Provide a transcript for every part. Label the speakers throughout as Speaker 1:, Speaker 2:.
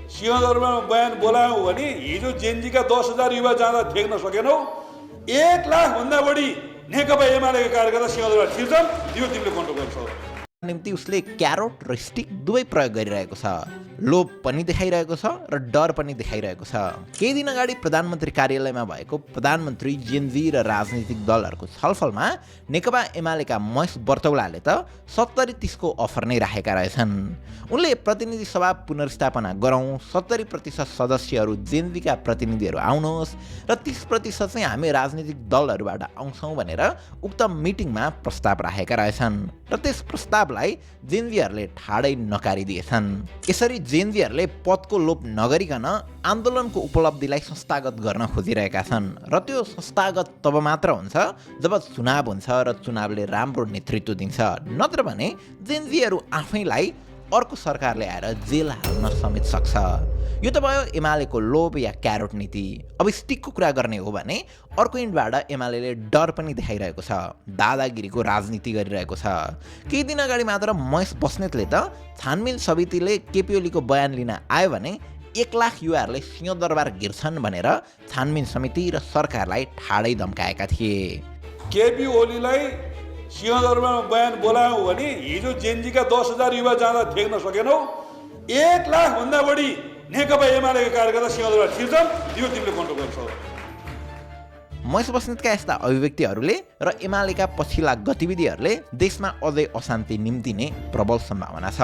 Speaker 1: सिंहदरबारमा बयान बोलायौँ भने हिजो जेनजीका 10,000 युवा जाँदा थेक्न सकेनौ। 1 लाखभन्दा बढी नेकपा एमालेका कार्यकर्ता सिंहदरबार छिर्छन्। यो तिमीले कन्ट्रोल गर्न सक्छौ।
Speaker 2: निम्ति उसले क्यारोट र स्टिक दुवै प्रयोग गरिरहेको छ। लोभ पनि देखाइरहेको छ र डर पनि देखाइरहेको छ। केही दिन अगाडि प्रधानमन्त्री कार्यालयमा भएको प्रधानमन्त्री जेनजी र राजनीतिक दलहरूको छलफलमा नेकपा एमालेका महेश बर्तौलाले त 70-30 को अफर नै राखेका रहेछन्। उनले प्रतिनिधि सभा पुनर्स्थापना गरौँ, 70% सदस्यहरू जेनजीका प्रतिनिधिहरू आउनुहोस् र 30% चाहिँ हामी राजनीतिक दलहरूबाट आउँछौँ भनेर उक्त मिटिङमा प्रस्ताव राखेका रहेछन् र त्यस प्रस्तावलाई जेनजीहरूले ठाडै नकारिदिएछन्। यसरी जेनजीहरूले पदको लोभ नगरिकन आन्दोलनको उपलब्धिलाई संस्थागत गर्न खोजिरहेका छन् र त्यो संस्थागत तब मात्र हुन्छ जब चुनाव हुन्छ र चुनावले राम्रो नेतृत्व दिन्छ। नत्र भने जेनजीहरू आफैलाई अर्को सरकारले आएर जेल हाल्न समेत सक्छ। यो त भयो एमालेको लोभ या क्यारोट नीति। अब स्टिकको कुरा गर्ने हो भने अर्को इन्डबाट एमाले डर पनि देखाइरहेको छ, दादागिरीको राजनीति गरिरहेको छ। केही दिन अगाडि मात्र महेश बस्नेतले त छानबिन समितिले केपी ओलीको बयान लिन आयो भने 1 लाख युवाहरूले सिंहदरबार गिर्छन् भनेर छानबिन समिति र सरकारलाई ठाडै धम्काएका थिए।
Speaker 1: केपी ओलीलाई सिंहदरबारमा बयान बोलायौँ भने हिजो जेनजीका 10,000 युवा जाँदा थेक्न सकेनौ। 1 लाखभन्दा बढी नेकपा एमालेका कार्यकर्ता सिंहदरबार छिर्छन्। यो तिमीले कन्ट्रोल गर्न सक्छौ।
Speaker 2: महेश बस्नेतका यस्ता अभिव्यक्तिहरूले र एमालेका पछिल्ला गतिविधिहरूले देशमा अझै अशान्ति निम्तिने प्रबल सम्भावना छ।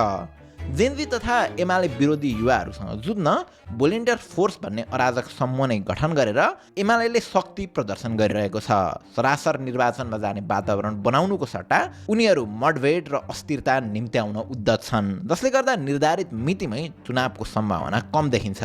Speaker 2: जेनजी तथा एमाले विरोधी युवाहरूसँग जुझ्न भोलिन्टियर फोर्स भन्ने अराजक समूह नै गठन गरेर एमाले शक्ति प्रदर्शन गरिरहेको छ। सरासर निर्वाचनमा जाने वातावरण बनाउनुको सट्टा उनीहरू मतभेद र अस्थिरता निम्त्याउन उद्यत छन्, जसले गर्दा निर्धारित मितिमै चुनावको सम्भावना कम देखिन्छ।